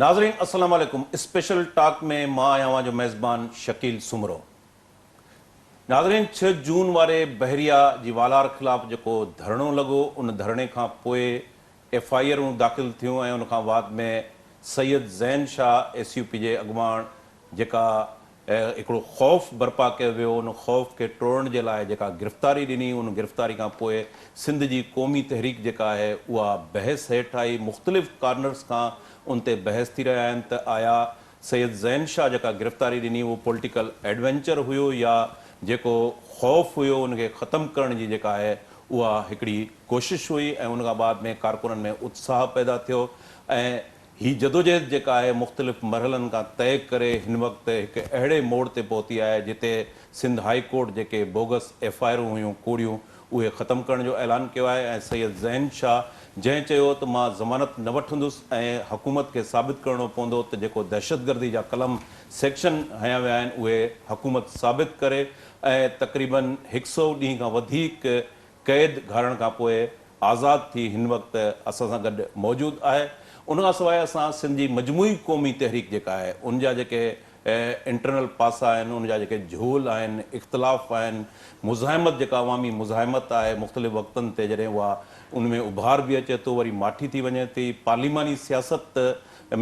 ناظرين السلام عليڪم اسپيشل ٽاڪ ۾ مان آهيان اوهان جو ميزبان شڪيل سومرو ناظرين ڇهه جون واري بحريا جي والار خلاف جيڪو ڌرڻو لڳو ان ڌرڻي کان پوء ايف I آرون داخل ٿيون ۽ ان کان بعد ۾ Syed Zain Shah S U P جي اڳواڻ جيڪا هڪڙو خوف برپا ڪيو ويو، ان خوف کي ٽوڙڻ جي لاء جيڪا گرفتاري ڏني، ان گرفتاري کان پوء سنڌ جي قومي تحريڪ جيڪا آهي اها بحث هيٺ آئي، مختلف ڪارنرز کان ان تي بحث ٿي رهيا آهن ته آيا سيد زين شاهه جيڪا گرفتاري ڏني اهو پوليٽيڪل ايڊوينچر هيو يا جيڪو خوف هيو ان کي ختم ڪرڻ جي جيڪا آهي اها هڪڙي ڪوشش هئي ۽ ان کان بعد ۾ ڪارڪنن ۾ اتساهه پيدا ٿيو ۽ هي جدوجهد جيڪا آهي مختلف مرحلن کان طئي ڪري هن وقت هڪ اهڙي موڙ تي پهتي آهي جتي سنڌ هائي ڪورٽ جيڪي بوگس ايف I آرون هيون ڪوڙيون اهي ختم ڪرڻ جو اعلان ڪيو آهي ۽ سيد زين شاهه جنهن چيو ته مان ضمانت نه وٺندس ۽ حڪومت کي ثابت ڪرڻو پوندو ته جيڪو دهشتگردي جا قلم سيڪشن هنيا ويا آهن اهي حڪومت ثابت ڪري ۽ تقريبن هڪ سئو ڏينهن کان وڌيڪ قيد گهارڻ کان پوء آزاد ٿي هن وقت اسان سان گڏ موجود آهي. ان کان سواء اسان سنڌ جي مجموعي قومي تحريڪ جيڪا آهي ان جا جيڪي انٽرنل پاسا آهن، ان جا جيڪي جهول آهن، اختلاف آهن، مزاحمت جيڪا عوامي مزاحمت آهي مختلف وقتن تي جڏهن اها ان ۾ اڀار به اچي ٿو وري ماٺي ٿي وڃي ٿي، پارليماني سياست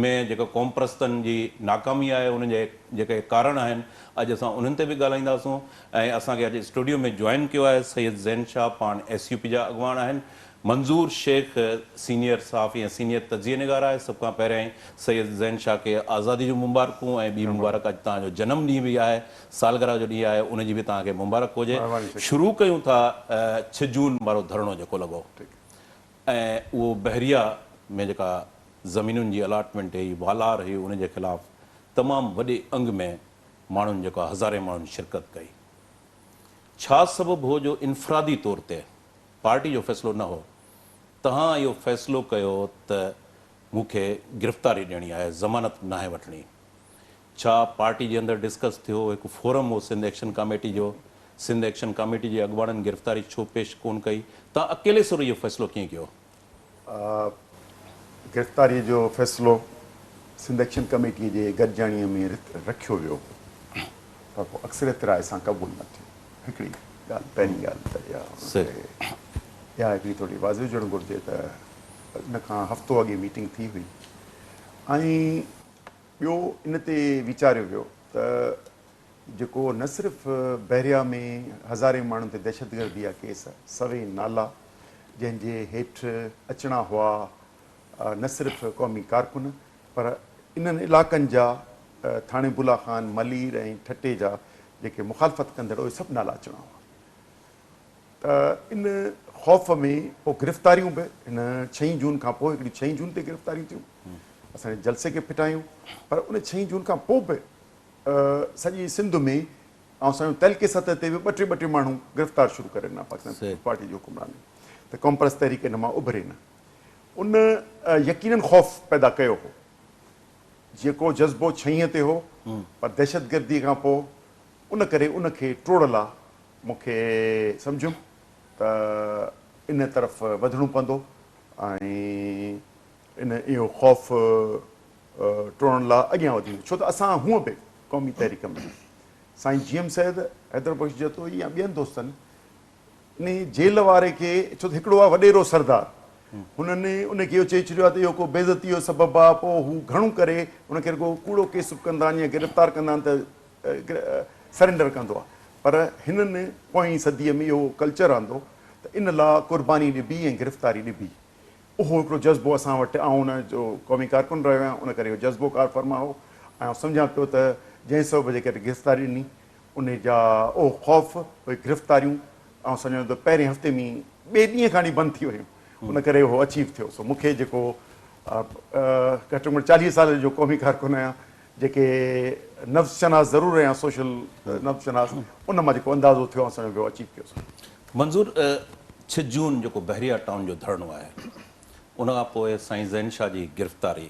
۾ جيڪا قومپرستن جي ناڪامي آهي ان جي جيڪي ڪارڻ آهن اڄ اسان انهن تي به ڳالهائينداسون. ۽ اسان کي اڄ اسٽوڊيو ۾ جوائن ڪيو آهي سيد زين شاهه پاڻ ايس يو پي جا اڳواڻ آهن منظور شيخ سينيئر صحافي ۽ سينيئر تجزيي نگار آهي سڀ کان پهريائين سيد زين شاهه کي آزادي جون مبارڪون ۽ ٻي مبارڪ اڄ توهان جو جنم ڏينهن به آهي سالگرهه جو ڏينهن آهي ان جي به توهان کي مبارڪ هجي شروع ڪيون ٿا ڇهه جون وارو ڌرڻو جيڪو لڳو ۽ اهو بحريه ۾ جيڪا زمينن جي الاٽمينٽ هئي والار هئي ان جي خلاف تمام وڏي انگ ۾ ماڻهن جيڪو هزارين ماڻهن شرڪت ڪئي. ڇا سبب هو جو انفرادي طور تي، پارٽي جو فيصلو نه هو، توهان اهو فيصلو ڪيو ته مون کي گرفتاري ڏيڻي آهي، ضمانت ناهي وٺڻي. ڇا پارٽي جي اندر ڊسڪس ٿيو، هڪ فورم هو سنڌ ايڪشن ڪاميٽي جو، سنڌ ايڪشن ڪاميٽي جي اڳواڻن گرفتاري ڇو پيش ڪونه ڪئي، توهان اڪيلي سر اهو فيصلو ڪيئن ڪيو؟ گرفتاريء جو فيصلو سنڌ ايڪشن ڪميٽيء جي گڏجاڻيء ۾ رکيو ويو هو، پر پوء اڪثريت راء سان قبول نه ٿيو. هڪڙي ڳالهه، پهرين ڳالهه ته اها اها هڪڙي ٿوري واضح هجڻ گهرجي ته ان کان هفتو اڳي ميٽنگ ٿي هئي ۽ ٻيو ان تي ويچاريو ويو ته جيڪو نه صرف بحريا ۾ هزارين ماڻهن تي دهشتگردي جا ڪيس، سوين نالا جنهن جي هيٺ اچڻا هئا نه صرف قومي ڪارڪن پر انهن علائقن جا ٿاڻي بولا خان، ملير ۽ ٺٽي جا جيڪي مخالفت ڪندڙ اهي سڀ نالا اچڻا هئا ته ان خوف ۾ پوء گرفتاريون به هن ڇهين جون کان پوء هڪڙي ڇهين جون تي گرفتاريون ٿيون اسان جي جلسي کي ڦٽايون پر ان ڇهين جون کان پوء به سڄي سنڌ ۾ آئون سمجهان ٿو تعلقي سطح تي به ٻه ٽي ٻه ٽي ماڻهو گرفتار شروع ڪري ڏنا پاڪستان پيپلز پارٽي جي حڪمرانن ته قومپرست تحريڪ ان مان اڀري نه ان يقينن خوف پيدا ڪيو هو جيڪو جذبو ڇهين تي هو پر دهشتگردي کان پوء ان ڪري ان کي ٽوڙ لا مون کي سمجهيم ته ان طرف وڌڻو پوندو ۽ ان اهو خوف ٽوڙڻ لاء اڳيان وڌي ويو ڇو ته اسان هونء به قومي تحريڪ ۾ سائين جي ايم سيد، حيدر بخش جتوئي يا ٻين دوستن انهي جيل واري کي ڇو ته هڪڙو آهي وڏيرو سردار هنن ان کي اهو چئي ڇڏيو آهي ته اهو ڪو بيعزتي جو سبب آهي پوء هو گهڻو ڪري ان کي رڳو ڪوڙو ڪيس به ڪندا آهن يا گرفتار ڪندا آهن ته سرينڊر ڪندو آهي پر هنن پوئين صديء ۾ اهو ڪلچر آندو ته ان لاء قرباني ڏبي ۽ گرفتاري ڏبي اهو هڪڙو جذبو اسان وٽ، آئون ان جو قومي ڪارڪن رهيو آهيان، ان ڪري اهو جذبو ڪارفرما هو ۽ آئون سمجهان پيو ته جنهن سبب جي ڪري گرفتاري ڏني، ان جا اهو خوف، اهي گرفتاريون آئون سمجهان ٿو ته پهرين هفتي ۾ ئي ٻئي ڏينهن کان ئي بند ٿي ويون، ان ڪري اهو اچيو ٿيو. سو مون کي جيڪو گهٽ ۾ گهٽ 40 سال جو قومي ڪارڪن آهيان، جيڪي نبض شناس ضرور آهيان، سوشل نبض شناس، ان مان جيڪو اندازو ٿيو آئون سمجهان پيو اچيو ٿيو. منظور، ڇهه جون جيڪو بحريه ٽائون جو ڌرڻو آهي ان کان پوء سائين زين شاهه جي گرفتاري،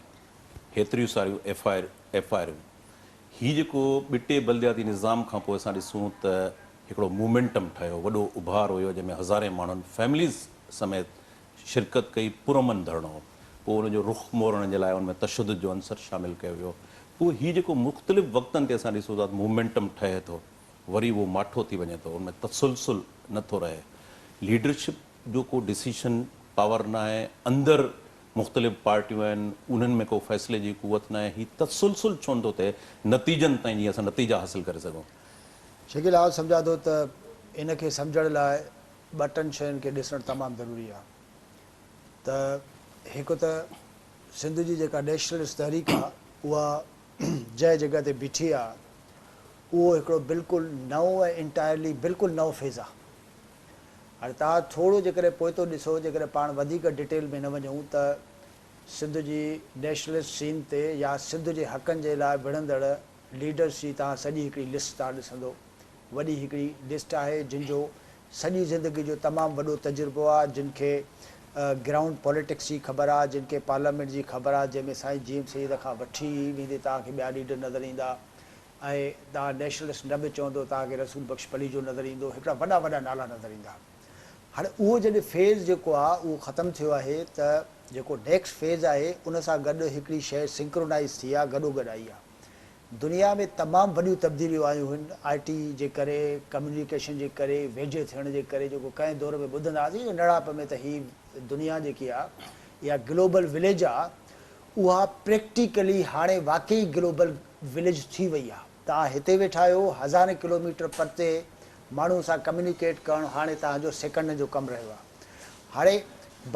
هيتريون ساريون ايف I F آرون، هي جيڪو ٻٽي بلدياتي نظام کان پوء اسان ڏسون ته هڪڙو مومينٽم ٺهيو، وڏو اڀار هيو جنهن ۾ هزارين ماڻهن فيمليز سميت شرڪت ڪئي، پرامن ڌرڻو هو. پوء ان جو رخ موڙڻ جي لاء ان ۾ تشدد جو عنصر شامل ڪيو ويو. پوء هي جيڪو مختلف وقتن تي اسان ڏسون ٿا ته مومينٽم ٺهي ٿو، وري اهو ماٺو ٿي وڃي ٿو، ان ۾ تسلسل نه ٿو رهي. ليڊرشپ جو ڪو ڊسيشن پاور ناهي، اندر مختلف پارٽيون آهن، انهن ۾ ڪو فيصلي جي قوت ناهي، هي تسلسل ڇو نه ٿو ٿئي نتيجن تائين جيئن اسان نتيجا حاصل ڪري سگهون. شڪيل آء سمجهان ٿو ته ان کي سمجهڻ لاء ٻه ٽن شين کي ڏسڻ تمام ضروري آهي ته هڪ ته سنڌ جي جيڪا نيشنلسٽ تحريڪ آهي اها جنهن جڳهه تي بيٺي آهي اهو هڪڙو بلڪل نئون ۽ انٽائرلي بلڪل نئون فيز آهي. هاڻي توهان ٿورو جيڪڏهن پوئتو ڏسو، جيڪڏهن پاڻ وڌيڪ ڊٽيل ۾ نه وڃون ته سنڌ جي نيشنلسٽ سين تي يا سنڌ جي حقن جي لاء وڙهندڙ ليڊرس جي توهان سڄي هڪڙي لسٽ توهان ڏسندو. وڏي هڪڙي لسٽ آهي جن جو سڄي زندگي جو تمام وڏو تجربو آهي، جن کي گرائونڊ پاليٽڪس جي خبر آهي، جن کي پارليامينٽ جي خبر آهي، جنهن ۾ سائين جي ايم سيد کان وٺي ويندي توهان کي ٻيا ليڊر نظر ايندا ۽ توهان نيشنلسٽ نه به چوندو توهان کي رسول بخش پليجو نظر ايندو، هڪڙا وڏا وڏا نالا نظر ايندا. هاڻي اهو جڏهن فيز جيڪو آهي اهو ختم ٿيو آهي ته جيڪو نيڪسٽ فيز آهي ان سان گڏ هڪڙي شيء سنڪرونائيز ٿي آهي، گڏوگڏ آئي آهي. دنيا ۾ تمام وڏيون تبديليون آيون هن، آء ٽي جي ڪري، ڪميونيڪيشن جي ڪري، ويجهي ٿيڻ جي ڪري جيڪو ڪنهن دور ۾ ٻڌندا هئاسين جو نڙاپ ۾ ته هي دنيا جيڪي آ اها گلوبل وليج آ اها پريڪٽيڪلي هاڻي واقعي گلوبل وليج ٿي وئي آ. توهان هتي ويٺا آهيو هزارين ڪلوميٽر پرتي ماڻهو سان ڪميونيڪيٽ ڪرڻ هاڻي توهان جو سيڪنڊن جو ڪم رهيو آ. هاڻي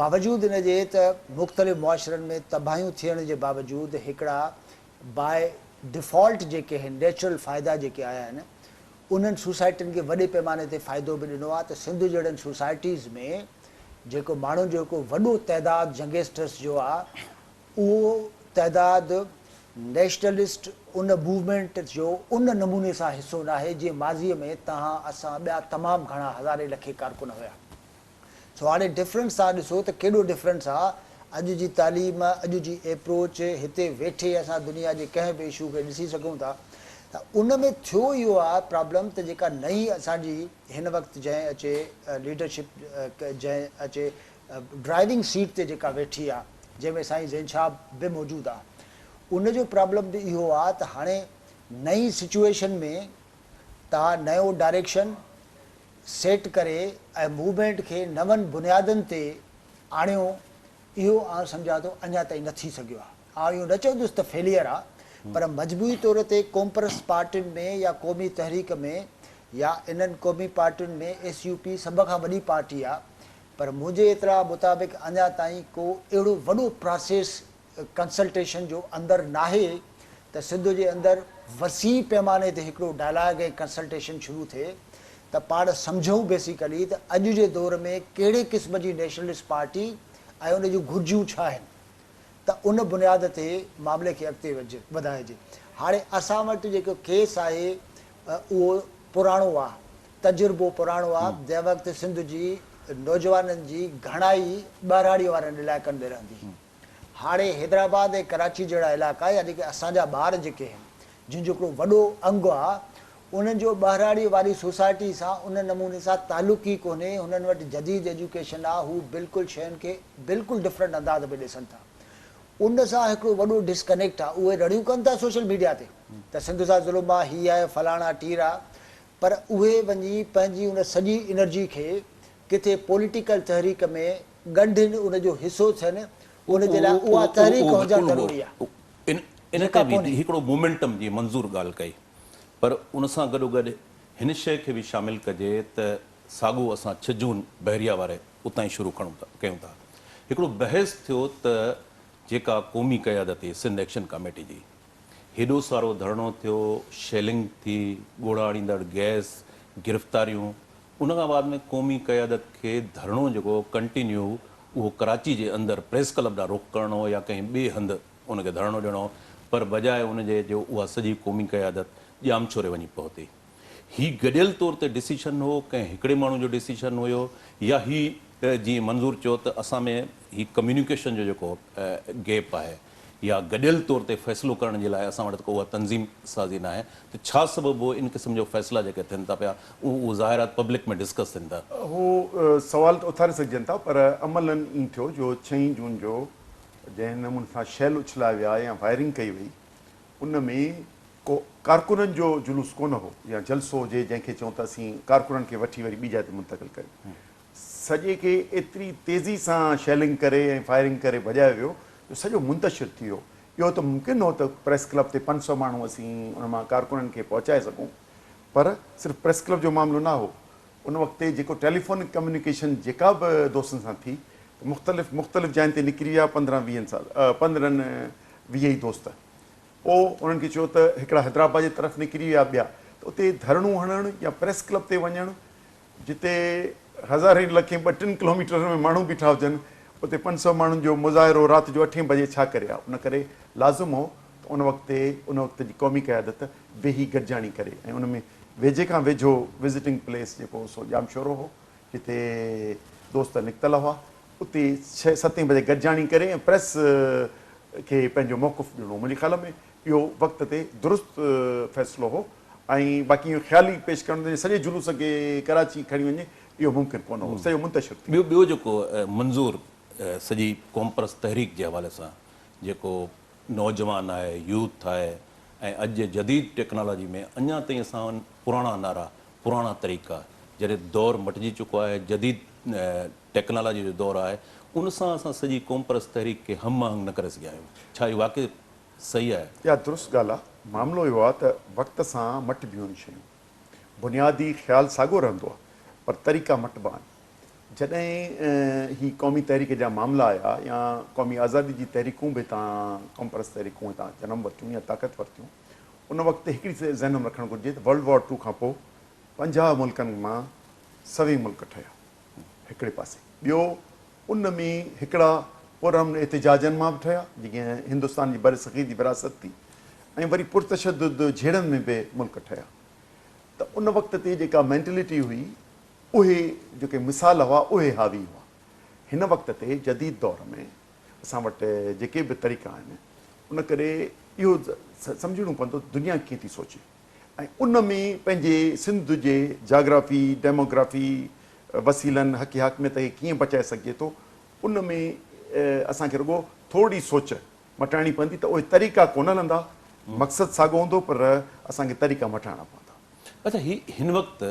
باوجود ان جي ته مختلف معاشرن ۾ تباهيون ٿيڻ جي باوجود هڪڙا باء ڊيفالٽ جيڪي هن نيچرل فائدا جيڪي آيا آهن انهن سوسائٽين کي وڏي پيماني تي فائدو به ڏنو آهي ته سنڌ جهڙن سوسائٽيز ۾ جيڪو ماڻهن جو هڪ وڏو تعداد ينگسٽرس جو آهي اهو تعداد نيشنلسٽ ان موومينٽ جو ان نموني سان حصو ناهي جيئن ماضي ۾ توهان اسان ٻيا تمام گهڻا هزارين لکين ڪارڪن هيا. سو هاڻي ڊفرنس توهان ڏسو ته ڪيڏو ڊفرنس آ، اڄ جي تعليم، اڄ جي ايپروچ، هتي ويٺي اسان دنيا جي ڪنهن به اشو کي ڏسي سگهون ٿا ته ان ۾ ٿيو اهو آ پرابلم ته جيڪا نئين اسان جي هن وقت جنهن اچي ليڊرشپ جنهن اچي ڊرائيونگ سيٽ تي جيڪا ويٺي آ جنهن ۾ سائين زين شاهه به موجود آ ان جو پرابلم به اهو آ ته هاڻي نئين سچوئيشن ۾ توهان نيو ڊائريڪشن سيٽ ڪري ۽ موومينٽ کي نون بنيادن تي آڻيو اهو آئون سمجهان ٿو اڃا تائين نه ٿي سگهيو آهي. آئون اهو نه چوندس ته فيليئر آهي پر مجموعي طور تي قومپرست پارٽين ۾ يا قومي تحريڪ ۾ يا انهن قومي پارٽين ۾ ايس يو پي سڀ کان وڏي پارٽي آهي پر منهنجي اطلاع مطابق اڃا تائين ڪو اهڙو وڏو پراسيس ڪنسلٽيشن جو اندر ناهي ته سنڌ جي اندر وسيع پيماني تي هڪڙو ڊائلاگ ۽ ڪنسلٽيشن شروع ٿئي ته پاڻ سمجهون بيسيڪلي ته اڄ جي دور ۾ ڪهڙي قسم جي نيشنلسٽ پارٽي ۽ ان جون گهرجون ڇا آهن ته ان بنياد تي معاملي کي اڳتي وڌائجي. هاڻي اسان وٽ جيڪو ڪيس آهي اهو پراڻو آهي، تجربو پراڻو آهي، جنهن وقت سنڌ جي نوجوانن جي گهڻائي ٻهراڙي وارن علائقن ۾ رهندي هئي. هاڻي حيدرآباد ۽ ڪراچي جهڙا علائقا يعني ڪه اسان جا ٻار جيڪي آهن جن جو هڪڙو وڏو انگ آ انهن جو ٻهراڙي واري سوسائٽي سان ان نموني سان تعلق ئي ڪونهي هنن وٽ جديد ايجوڪيشن آ هو بلڪل شين کي بلڪل ڊفرنٽ انداز ۾ ڏسن ٿا ان سان هڪڙو وڏو ڊسڪنيڪٽ آ اهي رڙيون ڪن ٿا سوشل ميڊيا تي ته سنڌ سان ظلم آ هي آهي فلاڻا ٽير آ پر اهي وڃي پنهنجي ان سڄي انرجي کي ڪٿي پوليٽيڪل تحريڪ ۾ ڳنڍين ان جو حصو ٿين ان جي لاء اها تحريڪ هجڻ ضروري آهي ان تي به هڪڙو مومينٽم جي منظور ڳالهه ڪئي پر ان سان گڏوگڏ هن شيء کي به شامل ڪجي ته ساڳو اسان ڇهه جون بحريه واري اتان ئي شروع کڻون ٿا ڪيون ٿا هڪڙو بحث ٿيو ته جيڪا قومي قيادت هئي سنڌ ايڪشن ڪاميٽي جي هيڏو سارو ڌرڻو ٿيو شيلنگ ٿي ڳوڙها آڻيندڙ گئس گرفتاريون ان کان بعد ۾ قومي قيادت کي ڌرڻو جيڪو ڪنٽينيو اهو ڪراچي جي اندر پريس ڪلب ڏانهن رخ ڪرڻو هو يا ڪنهن ٻئي هنڌ ان کي ڌرڻو ڏيڻو هو پر بجاء ان جي جو اها سڄي قومي قيادت ڄامشوري وڃي پهتي. هي گڏيل طور تي ڊسيشن هو ڪنهن هڪڙي ماڻهو جو ڊسيشن هيو يا هي جيئن منظور چيو ته اسان ۾ هي ڪميونيڪيشن جو جيڪو گيپ آهي يا گڏيل طور تي فيصلو ڪرڻ جي لاء اسان وٽ ڪو اها تنظيم سازي ناهي ته ڇا سبب هو ان قسم جو فيصلا جيڪي ٿين ٿا پيا اهو ظاهر آهي پبلڪ ۾ ڊسڪس ٿين ٿا. اهو سوال ته اٿاري سگهجن ٿا پر عملاً ائين ٿيو جو ڇهين جون جو جنهن نموني سان شيل اڇلايا ويا يا فائرنگ ڪئي وئي ان ۾ ڪو ڪارڪنن جو جلوس ڪونه هو يا جلسو هجي جنهن کي چئون ته اسين ڪارڪنن کي وٺي وري ٻي جاء تي منتقل ڪريون. سڄي کي ايتري تيزي سان شيلنگ ڪري ۽ فائرنگ ڪري ڀڄايو ويو جو سڄو منتشر ٿي ويو. اهو ته ممڪن هو ته پريس ڪلب تي 500 ماڻهو اسين ان مان ڪارڪنن کي پهچائي سگهون پر صرف پريس ڪلب جو معاملو نه هو. ان وقت تي جيڪو ٽيليفونڪ ڪميونيڪيشن جيڪا به دوستن سان ٿي ته مختلف مختلف جاين تي نڪري ويا پندرهن ويهن سال پندرهن ويهه ئي دوست پوء انهن کي چيو ته هڪڙا حيدرآباد جي طرف نڪري ويا ٻيا ته اتي ڌرڻو هڻڻ يا پريس ڪلب تي وڃڻ جتي هزارين لکين ٻه ٽن ڪلوميٽرن ۾ ماڻهو بيٺا هجن اتي 500 ماڻهن جو مظاهرو رات جو اٺين بجي ڇا ڪري ها ان ڪري لازم هو ته ان وقت تي ان وقت جي قومي قيادت ويهي گڏجاڻي ڪري ۽ ان ۾ ويجهي کان ويجهو وزٽنگ پليس جيڪو هو سو ڄامشورو هو جتي دوست نڪتل هئا اتي ڇهه ستين بجي گڏجاڻي ڪري ۽ پريس کي پنهنجو موقف ڏنو. منهنجي خيال ۾ اهو وقت تي درست فيصلو هو ۽ باقي اهو خيالي پيش ڪرڻ ته سڄي جلوس کي ڪراچي کڻي وڃي اهو ممڪن ڪونه هو، سڄو منتشر ٿي ويو. ٻيو جيڪو منظور سڄي قومپرست تحريڪ جي حوالي سان جيڪو نوجوان آهي، يوٿ آهي ۽ اڄ جي جديد ٽيڪنالاجي ۾ اڃا تائين اسان پراڻا نعرا، پراڻا طريقا جڏهن دور مٽجي چڪو آهي، جديد ٽيڪنالاجي جو دور آهي، ان سان اسان سڄي قومپرست تحريڪ کي هم آهنگ نه ڪري سگهيا آهيون. ڇا اهو واقعي صحيح آهي؟ اها درست ڳالهه آهي. معاملو اهو آهي ته وقت سان مٽبيون آهن شيون. بنيادي خيال ساڳيو رهندو آهي پر طريقا مٽبا آهن. جڏهن هي قومي تحريڪ جا معاملا آيا يا قومي آزادي جي تحريڪون به هتان قومپرست تحريڪون هتان جنم ورتيون يا طاقت ورتيون ان وقت هڪڙي شيء ذهن ۾ رکڻ گهرجي ته ورلڊ وار ٽو کان پوء 50 ملڪن مان سوين ملڪ ٺهيا هڪڙي پاسي ٻيو ان ۾ هڪڙا پرامن احتجاجن مان به ٺهيا جيئن هندستان جي برصغير جي ورهاست ٿي ۽ وري پرتشدد جهيڙن ۾ به ملڪ ٺهيا ته ان وقت تي جيڪا مينٽلٽي هئي اهي جيڪي مثال هئا اهي حاوي هئا. هن وقت تي جديد دور ۾ اسان وٽ جيڪي به طريقا آهن ان ڪري اهو سمجهڻو پوندو ته دنيا ڪيئن ٿي سوچي ۽ ان ۾ پنهنجي سنڌ جي جاگرافي، ڊيموگرافي، وسيلن، حق حاڪميت کي ڪيئن بچائي سگهجي ٿو ان ۾ اسان کي رڳو ٿورڙي سوچ مٽائڻي پوندي ته اهي طريقا ڪونه هلندا، مقصد ساڳو هوندو پر اسان کي طريقا مٽائڻا پوندا. اڇا هي هن وقت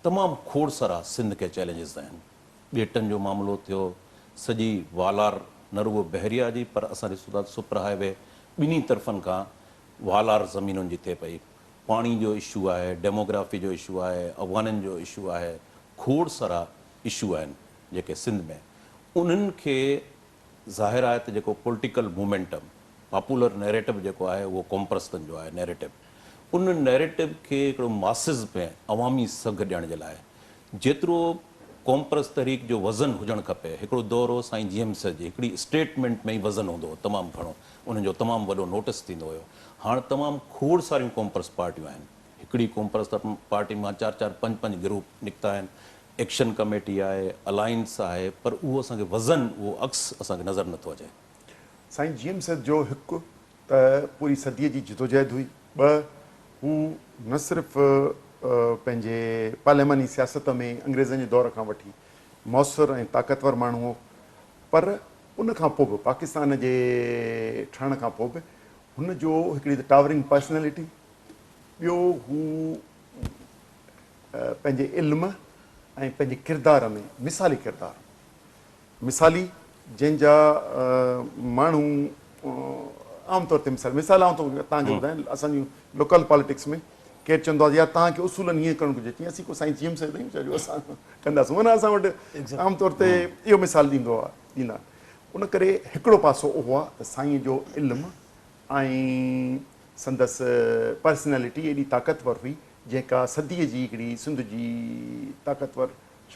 تمام کوڙ سارا سنڌ کي چئلينجز آهن، ٻيٽن جو معاملو ٿيو، سڄي والار نه رڳو بحريا جي پر اسان ڏسون ٿا ته سپر هاء وي ٻنهي طرفن کان والار زمينن جي ٿئي پئي، پاڻي جو اشو آهي، ڊيموگرافي جو اشو آهي، افغانين جو اشو آهي، کوڙ سارا اشو آهن جيڪي سنڌ ۾ انهن کي ظاهر آهي ته جيڪو پوليٽيڪل مومينٽم، پاپولر نيريٽو جيڪو آهي اهو قومپرستن جو آهي نيريٽو، ان نيريٽو کي هڪڙو ماسز ۾ عوامي سگهه ڏيڻ جي لاء جيترو قومپرست تحريڪ جو وزن هجڻ کپي، هڪڙو دور هو سائين جي ايم سيد جي هڪڙي اسٽيٽمينٽ ۾ ئي وزن هوندو هو تمام گهڻو، انهن جو تمام وڏو نوٽس ٿيندو هيو، هاڻ تمام کوڙ ساريون قومپرست پارٽيون آهن، هڪڙي قومپرست پارٽي مان چار چار پنج پنج گروپ نڪتا آهن، ايڪشن ڪميٽي آهي، الائنس آهي، پر اهو اسان کي وزن، اهو عڪس اسان کي نظر نٿو اچي. سائين جي ايم سيد جو هڪ ته پوري صديء جي جدوجهد هئي، ٻه هو نه صرف پنهنجي پارلياماني سياست ۾ انگريزن جي دور کان وٺي موثر ۽ طاقتور ماڻهو هو پر ان کان پوء به پاڪستان جي ٺهڻ کان پوء به هن جو هڪڙي ته ٽاورنگ پرسنالٽي، ٻيو هو پنهنجي علم ۽ پنهنجي ڪردار ۾ مثالي ڪردار مثالي جنهن جا ماڻهو عام طور تي مثال مثال آئون ٿو توهان کي ٻڌايان اسان جي لوڪل پاليٽڪس ۾ ڪير چوندو آهي يار توهان کي اصولن هيئن ڪرڻ گهرجي چيائين اسين ڪو سائين جي ايم سيد آهيون ڇا جو اسان ڪنداسون معنيٰ اسان وٽ عام طور تي اهو مثال ڏيندو آهي ڏيندا ان ڪري هڪڙو پاسو اهو آهي ته سائين جو علم ۽ سندس پرسنالٽي ايڏي طاقتور هئي جيڪا صديء جي هڪڙي سنڌ جي طاقتور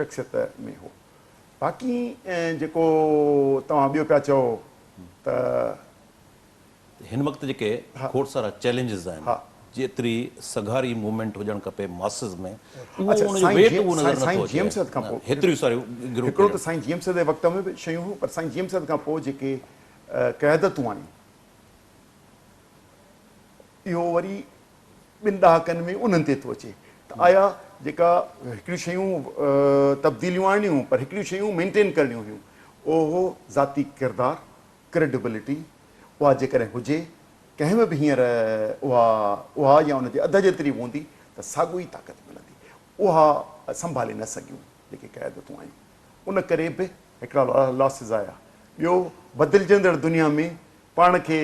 شخصيت ۾ هو. باقي جيڪو توهان ٻيو پيا چئو ته. هن وقت جيڪي کوڙ سارا چئلينجز آهن جيتري سگهاري موومينٽ هجڻ کپي ماسز ۾ اهو ان جو ويٽ اهو نظر نٿو اچي هيتريون ساريون گروپ هڪڙو ته سائين جي ايم سيد جي وقت ۾ به شيون هيون پر سائين جي ايم سيد کان پوء جيڪي قيادتون آيون اهو وري ٻن ڏهاڪن ۾ انهن تي ٿو اچي ته آيا جيڪا هڪڙيون شيون تبديليون آڻڻيون هيون پر هڪڙيون شيون مينٽين ڪرڻيون هيون اهو هو ذاتي ڪردار. ڪريڊبلٽي اها جيڪڏهن هجي ڪنهن ۾ به هينئر اها اها يا ان جي اڌ جيتري به هوندي ته ساڳيو ئي طاقت ملندي. اها سنڀالي نه سگهيون جيڪي قيادتون آيون. ان ڪري به هڪڙا لاسز آيا. ٻيو بدلجندڙ دنيا ۾ پاڻ کي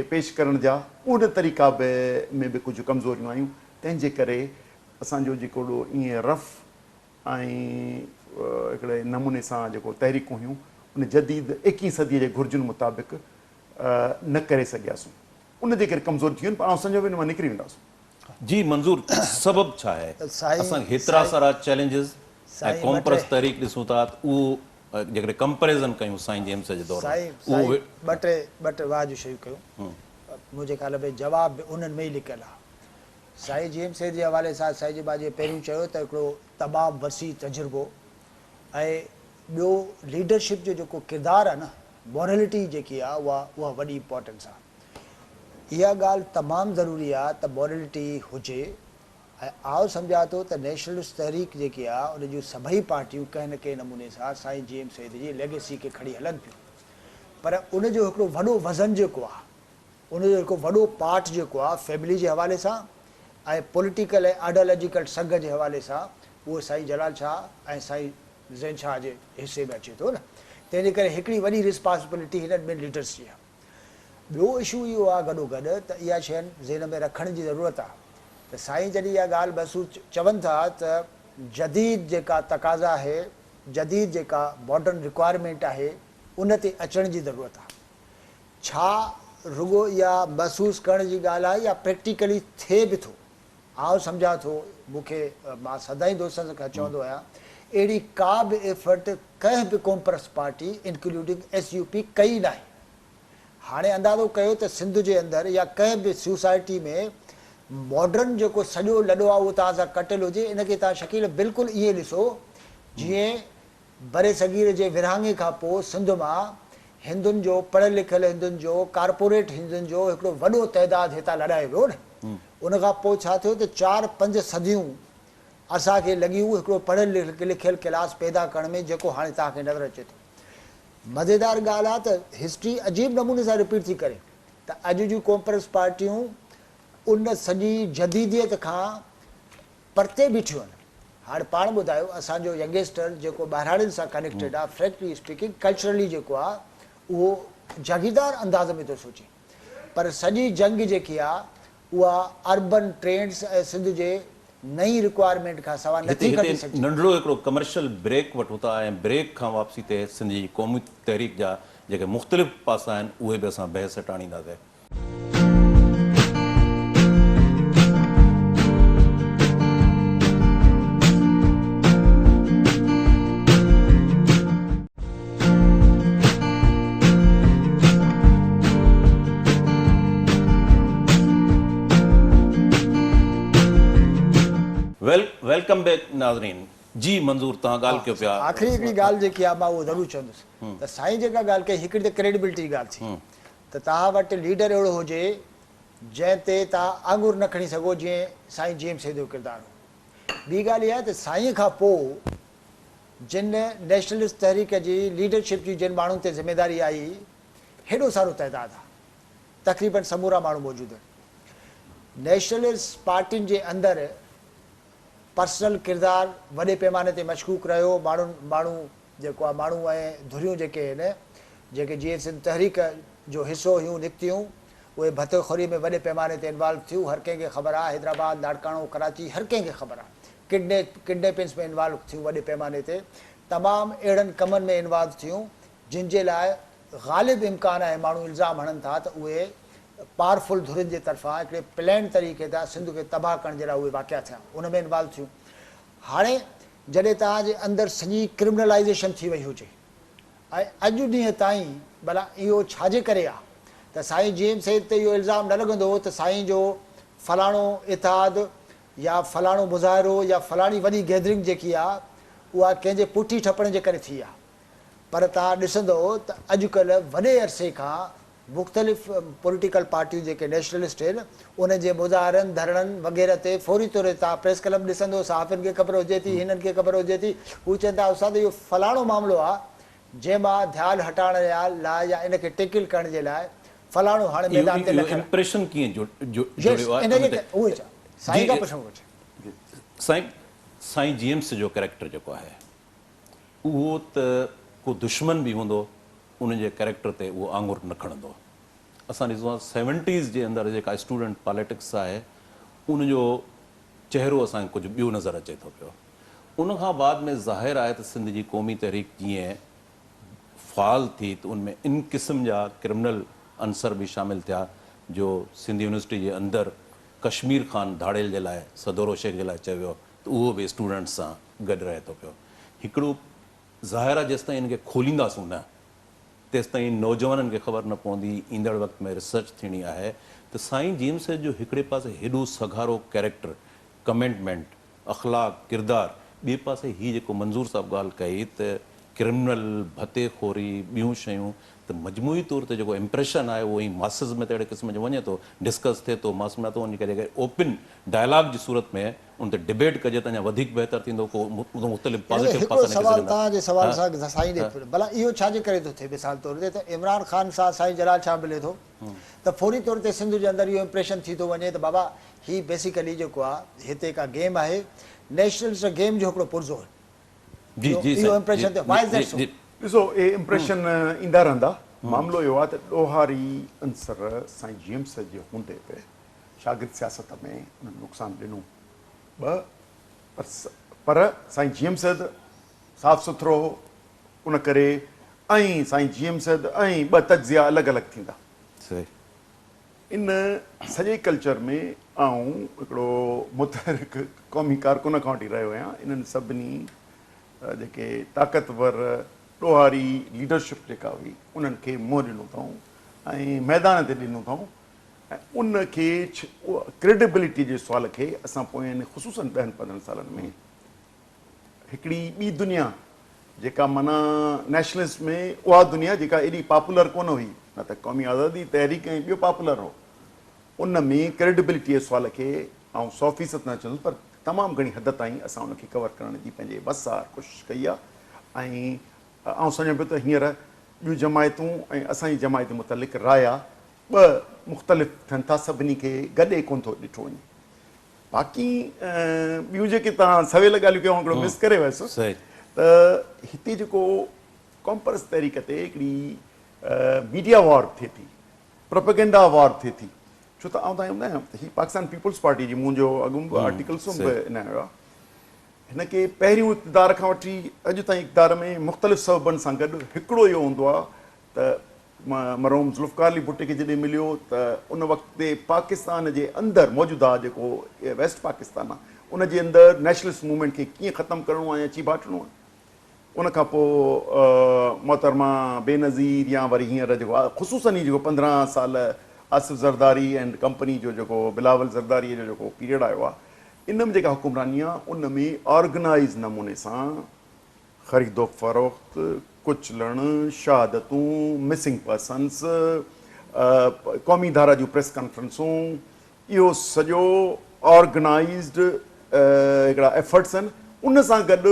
پيش ڪرڻ جا ان طريقا به ۾ به ڪجهه ڪمزوريون آيون تنهن جي ڪري اسان جو جيڪو ائين رف ۽ هڪڙي نموني سان جيڪو تحريڪون هيون ان جديد ايڪيهين صديء جي گهرجن مطابق نه ڪري سگهياسون ان جي ڪري ڪمزور ٿي ويون پر آئون سمجهان ٿو ان مان نڪري وينداسون. جي منظور سبب ڇا آهي اسان هيترا سارا چئلينجز ۽ قومپرست تحريڪ ڏسون ٿا ته اهو جيڪڏهن ڪمپريزن ڪيون سائين جي ايم سيد جي دور ۾ اهو سائين ٻه ٽي واهه جون شيون ڪيون منهنجي خيال ۾ جواب به انهن ۾ ئي لڪيل آهي سائين جي ايم سيد جي حوالي سان سائين جي مان جيئن پهريون چيو ته هڪڙو تمام وسيع تجربو ۽ ٻيو ليڊرشپ جو جيڪو ڪردار آهي نه مورلٽي جيڪي آهي اها اها وڏي امپارٽنس آهي. اها ڳالهه تمام ضروري آهي ته مورلٽي هجي ۽ آء سمجهان ٿو ته نيشنلسٽ تحريڪ جيڪي آهي ان جون سڀئي پارٽيون ڪنهن نه ڪنهن نموني سان سائين جي ايم سيد جي ليگيسي کي کڻي هلن پيون پر ان جو هڪڙو وڏو وزن جيڪو آهي ان جو هڪ وڏو پارٽ جيڪو آهي فيملي جي حوالي سان ۽ پوليٽيڪل ۽ آئيڊيالاجيڪل سگهه جي حوالي سان اهو سائين جلال شاهه ۽ سائين زين شاهه جي حصي ۾ اچي ٿو نه تنهن جي ڪري هڪڙي وڏي رسپانسبلٽي هنن ٻن ليڊرس جي آهي. ٻيو اشو اهو آهي گڏو گڏ ته اها شين ذهن ۾ رکڻ جي ضرورت آهي ته سائين جڏهن اها ڳالهه محسوس چون ٿا ته جديد جيڪا تقاضا آهي جديد جيڪا ماڊرن رڪوائرمينٽ آهي ان تي اچڻ جي ضرورت آهي. ڇا رڳو اها محسوس ڪرڻ جي ڳالهه آهي يا پريڪٽيڪلي ٿئي به ٿو؟ آئون سمجهان ٿو، مون کي مان سدائين دوستن کان چوندو آهيان، اهڙي ڪا به ايفرٽ ڪنهن به قومپرست party including S U P ڪئي ناهي. هاڻي اندازو ڪيو ته سنڌ جي اندر يا ڪنهن به سوسائٽي ۾ ماڊرن جيڪو سڄو لڏو آهي اهو توهان سان ڪٽيل هجي، ان کي توهان شڪيل بلڪل ائين ڏسو جيئن برصغير جي ورهاڱي کان پوء سنڌ مان هندن جو، پڙهيل لکيل هندن جو، ڪارپوريٽ هندن جو هڪڙو وڏو تعداد هتان لڏائي ويو نه. ان کان پوء ڇا ٿيو ته چار پنج صديون اسان کي لڳيون هڪڙو پڙهيل لکيل ڪلاس پيدا ڪرڻ ۾ جيڪو هاڻي توهان کي نظر اچي ٿو. مزيدار ڳالهه آ ته هسٽري عجيب نموني سان رپيٽ ٿي ڪري ته اڄ جون قومپرست پارٽيون ان سڄي جديديت کان پرتي بيٺيون آهن. هاڻ پاڻ ٻڌايو اسان جو ينگسٽر جيڪو ٻهراڙين سان ڪنيڪٽيڊ آ فرينڪلي اسپيڪنگ ڪلچرلي جيڪو آ اهو جاگيردار انداز ۾ ٿو سوچي پر سڄي جنگ جيڪي آ اها اربن ٽرينڊس ۽ سنڌ جي نئين رڪوائرمينٽ کان سوا هتي نٿي هتي کٽي سگهجي. ننڍڙو هڪڙو ڪمرشل بريڪ وٺون ٿا ۽ بريڪ کان واپسي تي سنڌ جي قومي تحريڪ جا جيڪي مختلف پاسا آهن اهي به اسان بحث هيٺ آڻينداسين. ويل welcome back ناظرين جي منظور توهان ڳالهه ڪيو پيا. آخري هڪڙي ڳالهه جيڪي آهي مان اهو ضرور چوندس ته سائين جيڪا ڳالهه ڪئي هڪڙي ته ڪريڊبلٽي جي ڳالهه ٿي ته توهان وٽ ليڊر اهڙو هجي جنهن تي توهان آڱر نه کڻي سگهو جيئن سائين جي ايم سيد جو ڪردار هو. ٻي ڳالهه اها آهي ته سائين کان پوء جن نيشنلسٽ تحريڪ جي ليڊرشپ جي جن ماڻهن تي ذميداري آئي هيڏو سارو تعداد آهي تقريبن سمورا ماڻهو موجود آهن. نيشنلسٽ پارٽين جي اندر پرسنل ڪردار وڏي پيماني تي مشڪوڪ رهيو ماڻهن ماڻهو جيڪو آ ماڻهو ۽ ڌريون جيڪي هن جيڪي جيئي سنڌ تحريڪ جو حصو هيون نڪتيون اهي ڀتي خوري ۾ وڏي پيماني تي انوالو ٿيون هر ڪنهن کي خبر آ حيدرآباد لاڙڪاڻو ڪراچي هر ڪنهن کي خبر آ ڪڊني ڪڊنيپنس ۾ انوالو ٿيون وڏي پيماني تي تمام اهڙن ڪمن ۾ انوالو ٿيون جن جي لاء غالب امڪان آهي ماڻهو الزام هڻن ٿا ته اهي پاورفل ڌرين جي طرفان هڪڙي پلانڊ طريقي سان سنڌ کي تباهه ڪرڻ جي لاء اهي واقعا ٿيا ان ۾ انوالو ٿيون هاڻي جڏهن توهان جي اندر سڄي ڪرمنلائيزيشن ٿي وئي هجي ۽ اڄ ڏينهن تائين ڀلا اهو ڇا جي ڪري آ ته سائين جي ايم سيد تي اهو الزام نه لڳندو هو ته سائين جو فلاڻو اتحاد يا فلاڻو مظاهرو يا فلاڻي وڏي گيدرنگ جيڪي آ اها ڪنهن جي پٺي ٺپڻ جي ڪري ٿي آ پر توهان ڏسندؤ ته اڄڪلهه وڏي عرصي کان مختلف پوليٽيڪل پارٽيون جيڪي نيشنلسٽ آهن انهن جي مظاهرن، ڌرڻن وغيره تي فوري طور تي توهان پريس ڪلب ڏسندو صحافين کي خبر هجي ٿي هنن کي خبر هجي ٿي هو چون ٿا استاد اهو فلاڻو معاملو آهي جنهن مان ڌيان هٽائڻ لاء يا ان کي ٽيڪل ڪرڻ جي لاء فلاڻو هاڻي ميدان تي اهو لکيل. امپريشن ڪيئن يس جوڙيو آهي ان ان جي تي اهو ئي چوان جي سائين کان پڇڻ گهرجي. سائين سائين جي ايم سي جو ڪريڪٽر جيڪو آهي اهو ته ڪو دشمن به هوندو ان جي ڪريڪٽر تي اهو آڱر نه کڻندو. اسان ڏسون ٿا سيونٽيز جي اندر جيڪا اسٽوڊنٽ پاليٽڪس آهي ان جو چهرو اسان کي ڪجهه ٻيو نظر اچي ٿو پيو. ان کان بعد ۾ ظاهر آهي ته سنڌ جي قومي تحريڪ جيئن فعال ٿي ته ان ۾ ان قسم جا ڪرمنل عنصر به شامل ٿيا جو سنڌ يونيورسٽي جي اندر ڪشمير خان ڌاڙيل جي لاء سدورو شيخ جي لاء چيو ويو ته اهو به اسٽوڊنٽس سان گڏ رهي ٿو پيو. هڪڙو ظاهر آهي جيستائين ان کي کولينداسون نه تيستائين نوجوانن کي خبر نه پوندي، ايندڙ وقت ۾ ريسرچ ٿيڻي آهي ته سائين جي ايم سيد جو هڪڙي پاسي هيڏو سگهارو ڪيريڪٽر، ڪمينٽمينٽ، اخلاق، ڪردار، ٻئي پاسي هي جيڪو منظور صاحب ڳالهه ڪئي ته ڪرمنل، ڀتي خوري، ٻيون شيون ته مجموعي طور تي جيڪو امپريشن آهي اهو ائين ماسز ۾ ته اهڙي قسم جو وڃي ٿو، ڊسڪس ٿئي ٿو ماس ۾ ٿو ان ڪري اگر اوپن ڊائلاگ جي صورت ۾ ان تي ڊبيٽ ڪجي ته اڃا وڌيڪ بهتر ٿيندو ڪو مختلف ان ۾ پازيٽو هڪڙو پاسا نڪري سوال سگهندا. توهان جي سوال سان سائين ڏي ڀلا اهو ڇا جي ڪري ٿو ٿئي مثال طور تي ته عمران خان سان سائين جلال شاهه ملي ٿو ته فوري طور تي سنڌ جي اندر اهو امپريشن ٿي ٿو وڃي ته بابا هي بيسيڪلي جيڪو آ هتي ڪا گيم آهي نيشنلسٽ گيم جو هڪڙو پرزو آهي جي جي اهو سائين امپريشن ٿئي وائي از that سو؟ ڏسو اهي امپريشن ايندا رهندا معاملو اهو آ ته ڏوهاري عنصر سائين جي ايم سيد جي هوندي به شاگرد سياست ۾ انهن نقصان ڏنو ٻه پر پر سائين جي ايم سيد صاف سٿرو هو ان ڪري ۽ سائين جي ايم سيد ۽ ٻه تجزيا الڳ الڳ ٿيندا. صحيح. ان سڄي ڪلچر ۾ آئون هڪڙو متحرڪ قومي ڪارڪن کان وٺي رهيو آهيان انهن سڀني جيڪي طاقتور ڏوهاري ليڊرشپ جيڪا هئي انهن کي منهن ڏنو اٿئون ۽ ميدان تي ڏنو اٿئون ۽ ان کي ڪريڊبلٽي جي سوال کي اسان پوين خصوصاً ڏهن پندرهن سالن ۾ هڪڙي ٻي دنيا جيڪا معنيٰ نيشنلسٽ ۾ اها دنيا جيڪا ايڏي پاپولر ڪونه هئي نه ته قومي آزادي تحريڪ ۽ ٻيو پاپولر هو ان ۾ ڪريڊبلٽي جي سوال کي آئون سو فيصد نه چوندس پر تمام گهڻي حد تائين اسان ان کي ڪور ڪرڻ جي پنهنجي وس آهر ڪوشش ڪئي آهي ۽ آئون سمجهان پيو ته هينئر ٻيون جماعتون ۽ اسان جي جماعت متعلق رايا ٻه مختلف ٿين ٿا سڀني کي گڏي ڪونه ٿو ڏٺو وڃي باقي ٻيون جيڪي توهان سويل ڳالهيون ڪيون هڪڙو مس ڪري ويس ته هتي جيڪو قومپرست تحريڪ تي هڪڙي ميڊيا وار ٿئي ٿي پروپيگنڊا وار ٿئي ٿي ڇو ته آئون تائين ٻڌايان ته هي پاڪستان پيپلز پارٽي جي منهنجو اڳ به آرٽيڪلس به ان آيو آهي هن کي پهريون اقتدار کان وٺي اڄ تائين اقتدار ۾ مختلف سببن سان گڏ هڪڙو اهو هوندو آهي ته مرحوم ذوالفقار علي ڀٽي کي جڏهن مليو ته ان وقت تي پاڪستان جي اندر موجوده جيڪو ويسٽ پاڪستان آهي ان جي اندر نيشنلسٽ موومينٽ کي ڪيئن ختم ڪرڻو آهي يا چيڀاٽڻو آهي ان کان پوء محترمه بينظير يا وري هينئر جيڪو خصوصن هي جيڪو 15 سال آصف زرداري اينڊ ڪمپني جو جيڪو بلاول زرداري جو جيڪو پيريڊ آيو آهي ان ۾ جيڪا حڪمراني آهي ان ۾ آرگنائز نموني سان خريد و فروخت، ڪچلڻ، شهادتون، مسنگ پرسنز، قومي ڌارا جون پريس ڪانفرنسون، اهو سڄو آرگنائيزڊ هڪڙا ايفرٽس آهن، ان سان گڏ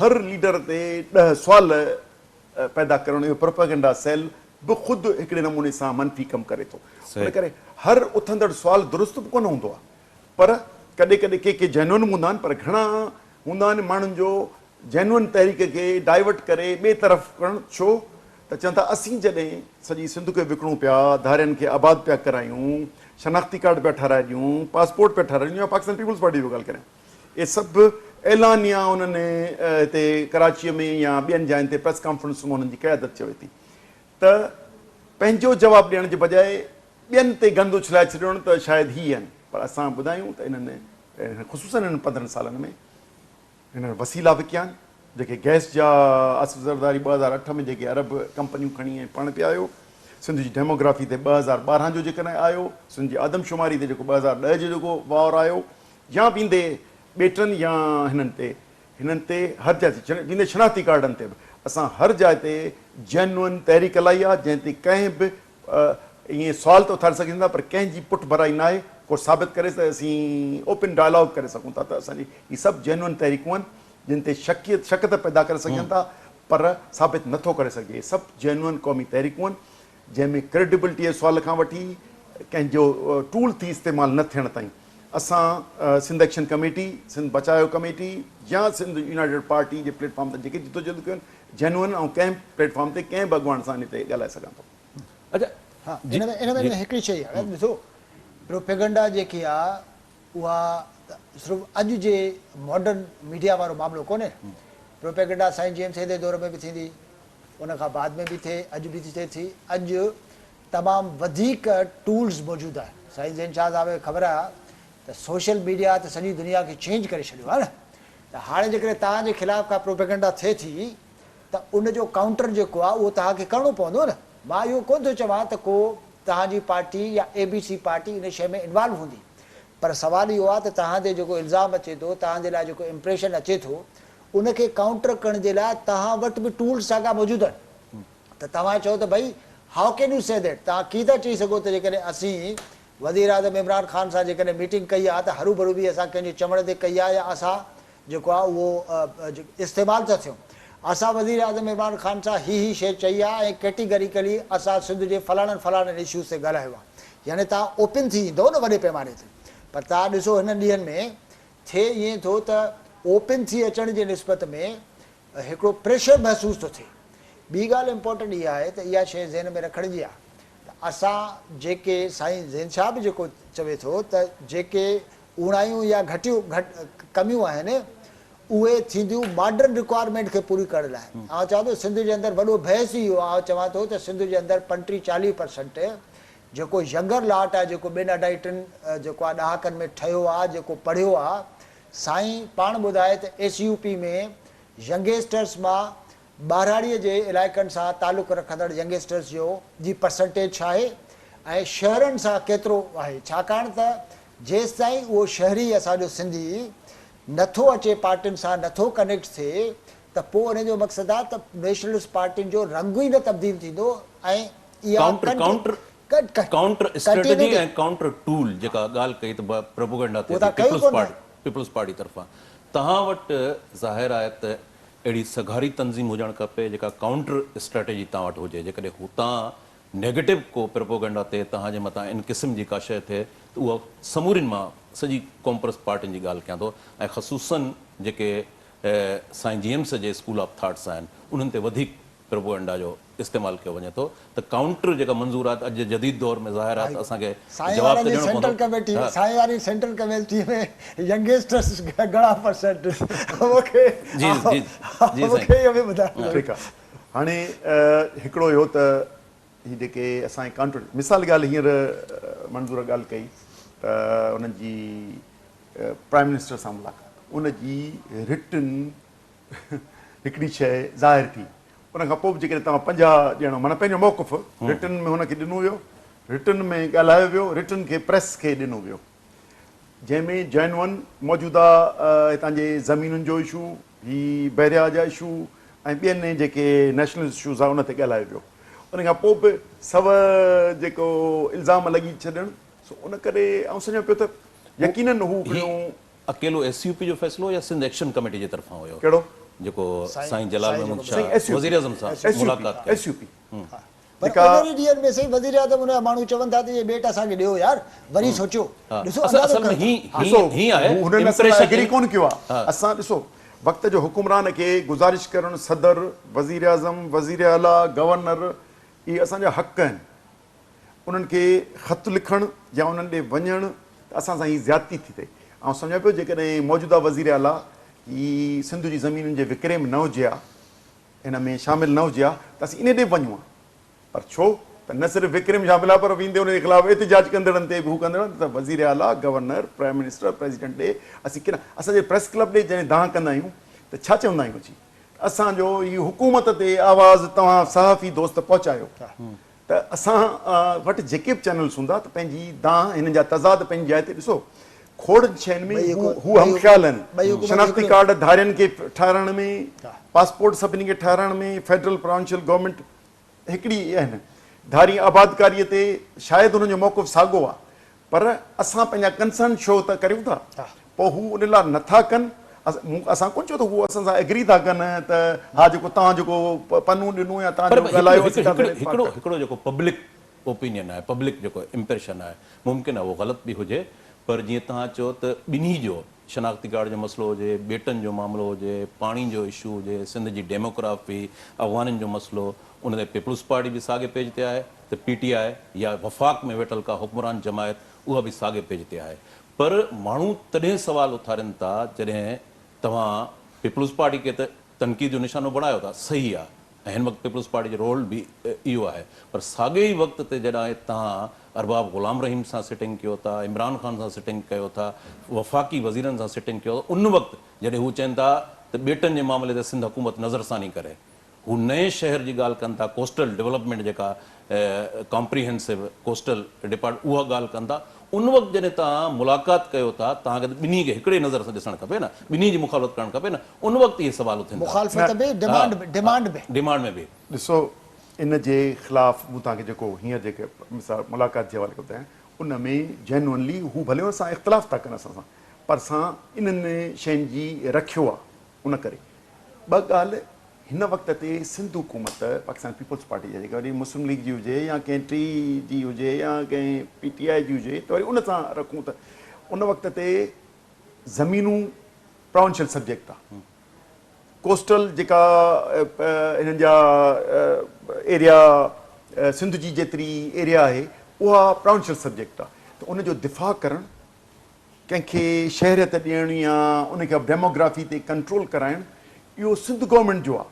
هر ليڊر تي ڏهه سوال پيدا ڪرڻ اهو پروپيگنڊا سيل به خود هڪڙي نموني سان منفي ڪم ڪري ٿو، ان ڪري هر اٿندڙ سوال درست به ڪونه هوندو آهي پر ڪڏهن ڪڏهن ڪي ڪي جينوئن به هوندا آهن پر گهڻا هوندا آهن ماڻهن جو جينوئن تحريڪ کي ڊائيورٽ ڪري ٻئي طرف ڪرڻ ڇو ته چون ٿا اسين جڏهن سڄي سنڌ کي وڪڻون پيا ڌارين کي آباد پيا ڪرايون شناختي ڪارڊ پيا ٺهرائي ڏيون پاسپورٽ پيا ٺهرائي ڏيون يا پاڪستان پيپلز پارٽي جو ڳالهه ڪريان اهي سڀ اعلانيا انهن هتي ڪراچيء ۾ يا ٻين جاين تي پريس ڪانفرنس ۾ انهن جي قيادت چوي ٿي ته پنهنجو جواب ڏيڻ جي بجاء ٻين تي گند اڇلائي ڇڏڻ ته شايد هي آهن پر اسان ٻڌايون ته انهن خصوصن انهن 15 سالن ۾ هنن وسيلا وڪيا آهن جيڪي گئس جا آصف زرداري 2008 ۾ جيڪي عرب ڪمپنيون کڻي ۽ پاڻ پيا آيو سنڌ جي ڊيموگرافي تي 2012 جو جيڪڏهن آيو سنڌ جي آدمشماري تي جيڪو 2010 جو جيڪو وار آيو يا ويندي ٻيٽن يا هنن تي هنن تي هر جاء تي ويندي شناختي ڪارڊن تي به اسان هر جاء تي جينوئن تحريڪ هلائي آهي جنهن تي ڪنهن به ائين سوال ته اٿاري سگهجن ٿا پر ڪنهن جي پٺڀرائي ناهي ڪو ثابت ڪري ته اسين اوپن ڊائلاگ ڪري سگهون ٿا ته اسان جي هي سڀ جينوئن تحريڪون آهن جن تي شڪيت شڪ ته پيدا ڪري سگهجن ٿا پر ثابت نه ٿو ڪري سگهجي. اهي سڀ جينوئن قومي تحريڪون آهن جنهن ۾ ڪريڊبلٽي جي سوال کان وٺي ڪنهن جو ٽول ٿي استعمال نه ٿيڻ تائين اسان سنڌ ايڪشن ڪميٽي، سنڌ بچايو ڪميٽي يا سنڌ يونائيٽيڊ پارٽي جي پليٽ فارم تان جيڪي جدوجهد ڪيون آهن جينوئن آئون ڪنهن پليٽ فارم تي ڪنهن به اڳواڻ سان ان تي ڳالهائي سگهان ٿو. اچا ها ان ۾ ان ۾ هڪڙي شيء آهي ڏسو پروپيگنڊا جيڪي آهي اها ته صرف اڄ جي ماڊرن ميڊيا وارو معاملو ڪونهي. پروپيگنڊا سائين جي ايم سيد جي دور ۾ به ٿيندي، ان کان بعد ۾ به ٿئي، اڄ به ٿئي ٿي. اڄ تمام وڌيڪ ٽولز موجود آهن. سائين زين شاهه صاحب کي خبر آهي ته سوشل ميڊيا ته سڄي دنيا کي چينج ڪري ڇڏيو آهي نه. ته هاڻي جيڪڏهن توهان جي خلاف ڪا پروپيگنڊا ٿئي ٿي ته ان جو ڪائونٽر جيڪو آهي اهو توهان کي ڪرڻو پوندو نه. مان اهو ڪونه ٿو چوان ته ڪو توهان جي پارٽي يا اي بي سي پارٽي ان شيء ۾ انوالو هوندي پر سوال اهو آهي ته توهان تي جيڪو الزام اچي ٿو، توهان جي لاء جيڪو امپريشن اچي ٿو، ان کي ڪائونٽر ڪرڻ جي لاء توهان وٽ به ٽولز ساڳا موجود آهن ته توهان چئو ته ڀئي how can you say that توهان ڪيئن ٿا چئي سگهو ته جيڪڏهن اسين وزيراعظم عمران خان سان جيڪڏهن ميٽنگ ڪئي آهي ته هروڀرو به اسان ڪنهن جي چوڻ تي ڪئي آهي يا اسان جيڪو آهي اهو استعمال ٿا ٿيون. اسان وزيراعظم عمران خان سان هي هي شيء چئي آهي ۽ ڪيٽيگريڪلي اسان سنڌ جي فلاڻن فلاڻن اشوز تي ڳالهايو آهي. يعني توهان اوپن ٿي ايندؤ نه وڏي پيماني تي. پر توهان ڏسو هنن ڏينهن ۾ ٿئي ائين ٿو ته اوپن ٿي اچڻ جي نسبت ۾ هڪڙو پريشر محسوس ٿو ٿئي. ٻي ڳالهه امپورٽنٽ اها آهي ته اها شيء ذهن ۾ رکڻ جي آهي ته اسان جيڪي سائين زين شاهه به جيڪو چوي ٿو ته جيڪي اوڻايون يا گهٽيون گهٽ ڪميون آهن اهي ٿينديون ماڊرن رڪوائرمينٽ کي پوري ڪرڻ لاء. آئون چوان ٿو سنڌ جي اندر وڏو بحث ئي اهو آهي آئون چوان ٿو ته سنڌ جي اندر پنٽيهه 40 پرسنٽ جيڪو ينگر لاٽ آهي جيڪو ٻن اڍائي ٽن جيڪو آهي ڏهاڪن ۾ ٺهيو آهي جيڪو پڙهيو آهي سائين پاڻ ٻڌائي ته ايس يو پي ۾ ينگيسٽرس مان ٻهراڙيء جي علائقن سان تعلق رکندڙ ينگسٽرز جو جي پرسنٽيج ڇا آهي ۽ شهرن سان ڪيترو آهي ڇاڪاڻ ته جيستائين اهو شهري اسان جو سنڌي نه ٿو اچي پارٽين سان نه ٿو ڪنيڪٽ ٿئي ته پوء ان جو مقصد آهي ته نيشنلسٽ پارٽين جو رنگ ئي نه تبديل ٿيندو ۽ اها counter counter strategy ۽ counter tool جيڪا ڳالهه ڪئي ته پروپوگنڊا ٿئي ٿي پيپلز پارٽي پيپلز پارٽي طرفان توهان وٽ ظاهر آهي ته اهڙي سگهاري تنظيم هجڻ کپي جيڪا ڪائونٽر اسٽريٽجي توهان وٽ هجي جيڪڏهن هتان نيگيٽو ڪو پروپوگنڊا ٿئي توهان جي مٿان ان قسم جي ڪا شيء ٿئي ته اها سمورين مان سڄي قومپرست پارٽين جي ڳالهه ڪيان ٿو ۽ خصوصن جيڪي سائين جي ايم سي جي اسڪول آف ٿاٽس آهن انهن تي وڌيڪ پروپوگنڊا جو استعمال ڪيو وڃي ٿو ته ڪائونٽر جيڪا منظور آهي ته اڄ جي جديد دور ۾ ظاهر آهي ته اسان کي سائين جواب وارن ته جي ڏيڻو سينٽرل پوندو. ڪميٽي سائين واري سينٽرل ڪميٽي ۾ ينگسٽرس گهڻا پرسنٽ مونکي جي جي جي مونکي سائين. اهو به ٻڌايو. ٺيڪ آهي هاڻي هڪڙو اهو ته هي جيڪي اسان جي ڪائونٽر مثال ڳالهه هينئر منظور ڳالهه ڪئي ته انهن جي پرائم منسٽر سان ملاقات ان جي رٽن هڪڙي شيء ظاهر ٿي ان کان پوء به جيڪڏهن توهان 50 ڄڻو معنيٰ پنهنجو موقف رٽن ۾ هن کي ڏنو ويو، رٽن ۾ ڳالهايو ويو، رٽن کي پريس کي ڏنو ويو جنهن ۾ جينون موجوده هتان جي زمينن جو اشو، هي بحريا جا اشو ۽ ٻين جيڪي نيشنل اشوز آهن ان تي ڳالهايو ويو. ان کان پوء به سو جيڪو الزام لڳي ڇڏڻ سو ان ڪري آئون سمجهان پيو ته يقينن هو هڪڙيون اڪيلو ايس يو پي جو فيصلو يا سنڌ ايڪشن ڪميٽي جي طرفان هيو؟ ڪهڙو؟ جيڪو سائين جلال محمود شاهه وزيراعظم سان ملاقات ڪئي. ايس يو پي پر انهن ئي ڏينهن ۾ سائين وزيراعظم ان جا ماڻهو چون ٿا ته اهي ٻيٽ اسان کي ڏيو يار وري سوچيو ڏسو اندازو اصل ۾ ڪريو هي ڏسو هي آهي هو هنن اصل ۾ ايگري ڪونه ڪيو آهي اسان ڏسو وقت جو حڪمران کي گذارش ڪرڻ صدر وزيراعظم وزيراعليٰ گورنر اهي اسان جا حق آهن انهن کي خط لکڻ يا انهن ڏي وڃڻ ته اسان سان هي زيادتي ٿي ٿئي. آئون سمجهان پيو جيڪڏهن موجوده وزير اعليٰ هي سنڌ جي زمينن جي وڪري ۾ نه هجي ها، ان ۾ شامل نه هجي ها ته اسين انهي ڏي به وڃون ها. پر ڇو ته نه صرف وڪري ۾ شامل آهي پر ويندي ان جي خلاف احتجاج ڪندڙن تي به هو ڪندڙ ته وزير اعليٰ، گورنر، پرائم منسٽر، پريزيڊنٽ ڏي اسين ڪيڏانهن اسان جي پريس ڪلب ڏي جڏهن دانهن ڪندا آهيون ته ڇا چوندا آهيون اچي ته اسان جو هي حڪومت تي آواز توهان صحافي دوست پهچايو. ته اسان وٽ جيڪي به چينلز هوندا ته پنهنجي دانهن هنن جا تضاد پنهنجي جاء تي ڏسو کوڙ شين ۾ هو هم خيال آهن شناختي ڪارڊ ڌارين کي ٺاهرائڻ ۾ پاسپورٽ سڀني کي ٺاهرائڻ ۾ فيڊرل پراونشل گورنمينٽ هڪڙي آهن ڌارين آبادڪاري تي شايد هنن جو موقف ساڳو آهي پر اسان پنهنجا ڪنسرن شو ته ڪريون ٿا پوء هو ان لاء نٿا ڪن مون اسان ڪونه چيو ته هو اسان سان ايگري ٿا ڪن ته ها جيڪو توهان جيڪو پنو ڏنو يا توهان پر جيڪو ڳالهايو اسين توهان سان اتفاق هڪڙو ڪيون. هڪڙو جيڪو پبلڪ اوپينين آهي، پبلڪ جيڪو امپريشن آهي، ممڪن آهي اهو غلط به هجي پر جيئن توهان چيو ته ٻنهي جو شناختي ڪارڊ جو مسئلو هجي، ٻيٽن جو معاملو هجي، پاڻي جو اشو هجي، سنڌ جي ڊيموگرافي، افغانين جو مسئلو، ان تي پيپلز پارٽي به ساڳي پيج تي آهي ته پي ٽي آء يا وفاق ۾ ويٺل ڪا حڪمران جماعت اها به ساڳي پيج تي آهي پر ماڻهو تڏهن سوال اٿارين ٿا جڏهن توهان پيپلز پارٽي کي ته تنقيد جو نشانو بڻايو ٿا، صحيح آهي ۽ هن وقت پيپلز پارٽي جو رول به اهو آهي پر ساڳئي ئي وقت تي جڏهن توهان ارباب غلام رحيم سان سٽنگ ڪيو ٿا، عمران خان سان سٽنگ ڪيو ٿا، وفاقي وزيرن سان سٽنگ ڪيو ٿا ان وقت جڏهن هو چون ٿا ته ٻيٽن جي معاملي تي سنڌ حڪومت نظرثاني ڪري هو نئين شهر جي ڳالهه ڪن ٿا، ڪوسٽل ڊولپمينٽ جيڪا ڪامپريهنسو ڪوسٽل ڊپارٽ اها ڳالهه ڪن ٿا، ان وقت جڏهن توهان ملاقات ڪيو ٿا توهان کي ته ٻنهي کي هڪڙي نظر سان ڏسڻ کپي نه، ٻنهي جي مخالفت ڪرڻ کپي نه، ان وقت اهي سوال اٿن ٿا. مخالفت به ڊمانڊ به ڊمانڊ به. ڊمانڊ ۾ به. ڏسو ان جي خلاف مون توهان کي جيڪو هينئر جيڪي مثال ملاقات جي حوالي کان ٻڌايان ان ۾ جينوئنلي هو ڀلي ان سان اختلاف ٿا ڪن اسان سان پر اسان انهن شين جي رکيو آهي ان ڪري ٻه ڳالهه هن وقت تي سنڌ حڪومت پاڪستان پيپلز پارٽي جا جيڪا وري مسلم ليگ جي هجي يا ڪنهن ٽي جي هجي يا ڪنهن پي ٽي آء جي هجي ته وري ان سان رکون ته ان وقت تي زمينون پراونشل سبجيڪٽ آ ڪوسٽل جيڪا هنن جا ايريا سنڌ جي جيتري ايريا آهي اها پراونشل سبجيڪٽ آ ته ان جو دفاع ڪرڻ ڪنهن کي شهريت ڏيڻ يا ان کي ڊيموگرافي تي ڪنٽرول ڪرائڻ اهو سنڌ گورنمينٽ جو آهي.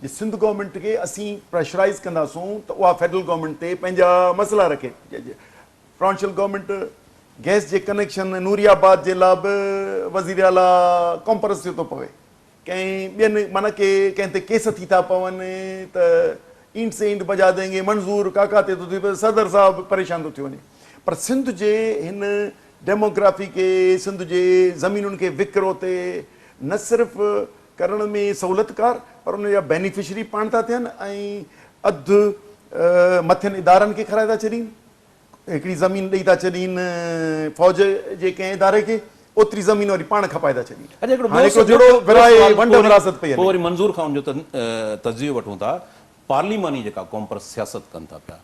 جي سنڌ گورنمينٽ کي اسين پريشرائيز ڪنداسون ته اها فيڊرل گورنمينٽ تي پنهنجا مسئلا رکي. پراونشل گورنمينٽ گئس جي ڪنيڪشن نوري آباد جي لاء به وزير اعليٰ ڪامپرس ٿيو ٿو پوي. ڪنهن ٻين معنيٰ ڪي ڪنهن تي ڪيس ٿي ٿا پون ته اينٽ سي اينٽ بجا دينگي منظور ڪاڪا تي ٿو ٿي پوي صدر صاحب پريشان ٿو ٿي وڃي پر سنڌ جي هن ڊيموگرافي کي سنڌ جي زمينن کي وڪرو تي نه صرف ڪرڻ ۾ سهولتڪار پر ان جا بينيفشري پاڻ ٿا ٿين ۽ اڌ مٿين ادارن کي کارائي ٿا ڇڏين. هڪڙي زمين ڏئي ٿا ڇڏين فوج جي ڪنهن اداري کي، اوتري زمين وري پاڻ کپائي ٿا ڇڏين. اڇا هڪڙو هاڻي ٻيو هڪڙو جهڙو ورهائي ونڊ وراثت پئي پوء هلي. وري منظور کان ان جو تجزيو وٺون ٿا. پارليماني جيڪا قومپرست سياست ڪن ٿا پيا،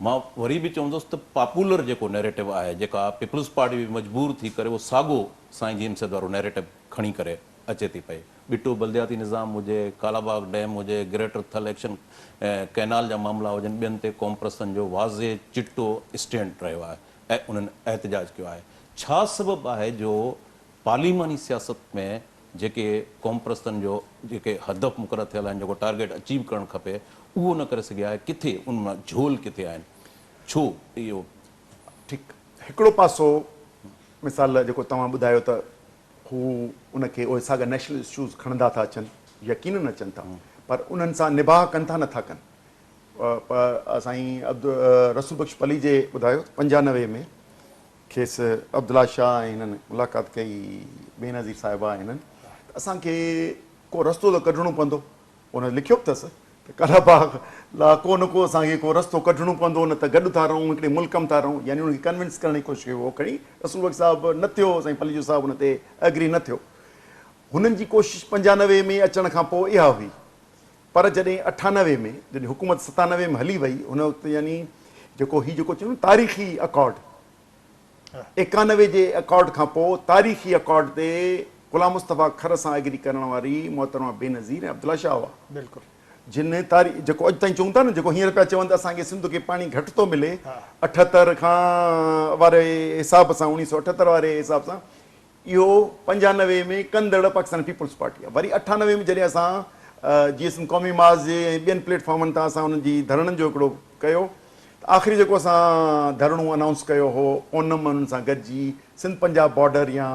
مان وري به چوندس ته پاپولر جيڪو نيريٽو آهي، جيڪا پيپلز پارٽي به مجبور ٿي ڪري اهو ساڳو سائين جي ايم سيد وارو نيريٽو کڻي ڪري اچي ٿي پئي. ٻٽو بلدياتي نظام هجي، ڪالاباغ ڊيم هجي، گريٽر ٿل ايڪشن ڪئنال جا معاملا هجن، ٻين تي قومپرستن جو واضح چٽو اسٽينڊ رهيو آهي ۽ انهن احتجاج ڪيو آهي. ڇا سبب آهي جو پارليماني سياست ۾ جيڪي قومپرستن جو جيڪي هدف مقرر ٿيل آهن، جيڪو ٽارگيٽ اچيو ڪرڻ کپي، اهو نه ڪري سگهيا آهي؟ ڪٿي ان مان جهول ڪٿي آهن؟ ڇو اهو؟ ٺيڪ هڪڙو پاسو مثال جيڪو توهان ٻڌايو ته هو ان کي اهي ساڳا نيشنل اشوز کڻندا ٿا اچن، يقينن اچن ٿا پر انهن سان نباهه ڪن ٿا نه ٿا ڪن. سائين عبد رسول بخش پليجي ٻڌايو ته 95 ۾ کيس عبدالله شاهه ۽ هنن ملاقات ڪئي بينظير صاحبه ۽ هنن ته اسان کي ڪو رستو ته ڪڍڻو پوندو. ان لکيو به اٿس ته ڪالاباغ لا ڪو نه ڪو اسان کي ڪو رستو ڪڍڻو پوندو نه ته گڏ ٿا رهون هڪڙي ملڪ م ٿا رهون يعني ان کي ڪنونس ڪرڻ جي ڪوشش ڪئي اهو کڻي رسول بخش صاحب نه ٿيو سائين پليجو صاحب ان تي اگري نه ٿيو هنن جي ڪوشش 95 ۾ اچڻ کان پوء اها هئي پر جڏهن 98 ۾ جڏهن حڪومت 97 ۾ هلي وئي ان وقت يعني جيڪو هي جيڪو چون تاريخي اڪارڊ 91 جي اڪارڊ کان پوء تاريخي اڪارڊ تي غلام مصطفيٰ کر سان ايگري ڪرڻ واري محترمه بينظير ۽ عبدالله شاهه هئا. بلڪل. جن تاريخ جيڪو اڄ تائين چئون ٿا نه جيڪو هينئر پيا چون ته اسان کي سنڌ کي پاڻي گهٽ ٿو ملي 78 کان واري حساب سان 1978 واري حساب سان اهو 95 ۾ ڪندڙ پاڪستان پيپلز پارٽي آهي وري 98 ۾ جڏهن اسان جي ايس ايم قومي محاذ جي ۽ ٻين پليٽ فارمن تان اسان انهن جي ڌرڻن جو هڪڙو ڪيو ته آخري جيڪو اسان ڌرڻو انائونس ڪيو هو پونم انهن سان گڏجي سنڌ پنجاب بارڊر يا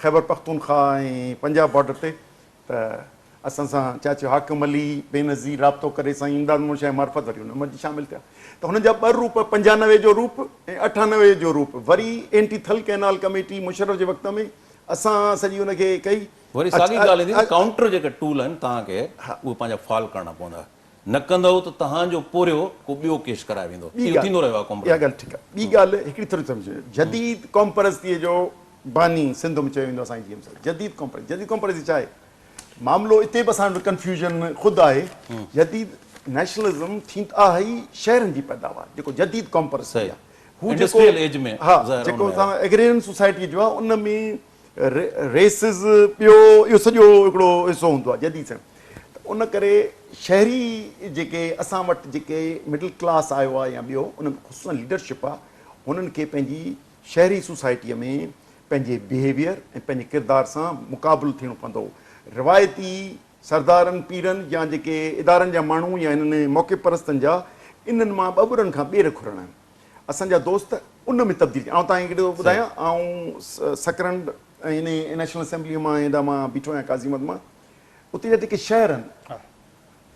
خيبر پختونخوا ۽ پنجاب بارڊر تي ته اسان سان چاچو حاڪم علي بينظير رابطو ڪري سائين امداد محمد شاهه معرفت وري ان ۾ شامل ٿيا ته هنن جا ٻه روپ 95 جو روپ ۽ 98 جو روپ وري anti Thal canal committee Musharraf جي وقت ۾ اسان سڄي ان کي ڪئي. وري ساڳي ڳالهه ايندي ته ڪائونٽر جيڪي ٽول آهن توهان کي اهي پنهنجا فعال ڪرڻا پوندا. نه ڪندؤ ته تهان جو پورهيو ڪو ٻيو ڪيش ڪرائي ويندو. ٻي اهو ٿيندو ڳالهه رهيو آهي اها قومپرستي. ڳالهه ٺيڪ آهي. ٻي ڳالهه هڪڙي ٿوري سمجهه جديد قومپرستيء جو باني سنڌ ۾ چيو ويندو آهي سائين جي ايم سيد جديد قومپرستي جديد قومپرستي ڇا آهي؟ معاملو اتي به اسان وٽ ڪنفيوزن خود آهي جديد نيشنلزم ٿيند آهي ئي شهرن جي پيداوار جيڪو جديد قومپرستي آهي هو جيڪو ها جيڪو ايگريرين سوسائٽي جو آهي ان ۾ ريسز ٻيو اهو سڄو هڪڙو حصو هوندو آهي جديد ته ان ڪري شهري جيڪي اسان وٽ جيڪي مڊل ڪلاس آيو آهي يا ٻيو ان ۾ خصوصا ليڊرشپ آهي هنن کي پنهنجي شهري سوسائٽيء ۾ پنهنجي بيهيويئر ۽ پنهنجي ڪردار سان مقابلو ٿيڻو پوندو. روايتي سردارن، پيرن يا جيڪي ادارن جا ماڻهو يا انهن موقعي پرستن جا انهن مان ٻٻرن کان ٻير گهرڻا آهن. اسان جا دوست ان ۾ تبديل ٿيا. آئون توهان کي هڪڙو ٻڌايان، آئون سڪرنڊ ۽ انهي نيشنل اسيمبليء مان هيڏانهن مان بيٺو آهيان قاضي احمد مان. اتي جا جيڪي شهر آهن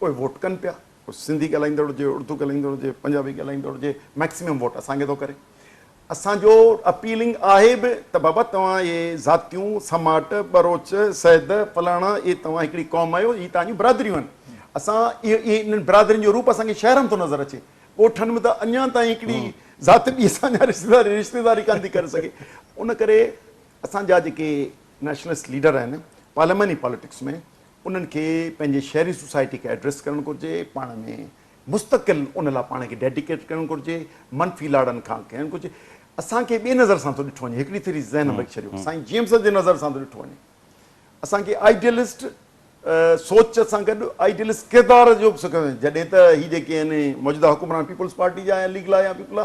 اهي ووٽ ڪن پيا. ڪو سنڌي ڳالهائيندڙ هجي، اردو ڳالهائيندڙ هجي، پنجابي ڳالهائيندڙ هجي، مئڪسيمم ووٽ اسان کي ٿو ڪري. اسان جو اپيلنگ آهي به ته بابا توهان اهي ذاتيون، سماٽ، ٻروچ، سيد، فلاڻا اهي توهان هڪڙي قوم آهيو، هي توهان جون برادريون آهن. اسان اهي انهن برادرين جو روپ اسان کي شهرن ۾ ٿو نظر اچي. ڳوٺن ۾ ته اڃا تائين هڪڙي ذات ٻي سان اڃا رشتيداري رشتيداري ڪانه ٿي ڪري سگهي. ان ڪري اسان جا جيڪي نيشنلسٽ ليڊر آهن پارلياماني پاليٽڪس ۾ انهن کي پنهنجي شهري سوسائٽي کي ايڊريس ڪرڻ گهرجي، پاڻ ۾ مستقل ان لاء پاڻ کي ڊيڊيڪيٽ ڪرڻ گهرجي، منفي لاڙن کان ڪرڻ گهرجي. اسان کي ٻئي نظر سان ٿو ڏٺو وڃي، هڪڙي ٿري ذهن ۾ رکي ڇڏيو، سائين جي ايم سيد جي نظر سان ٿو ڏٺو وڃي. اسان کي آئيڊيلسٽ سوچ سان گڏ آئيڊيلسٽ ڪردار جو به سکيو وڃي. جڏهن ته هي جيڪي آهن موجوده حڪمران پيپلز پارٽي جا يا ليگ لا يا پيپلا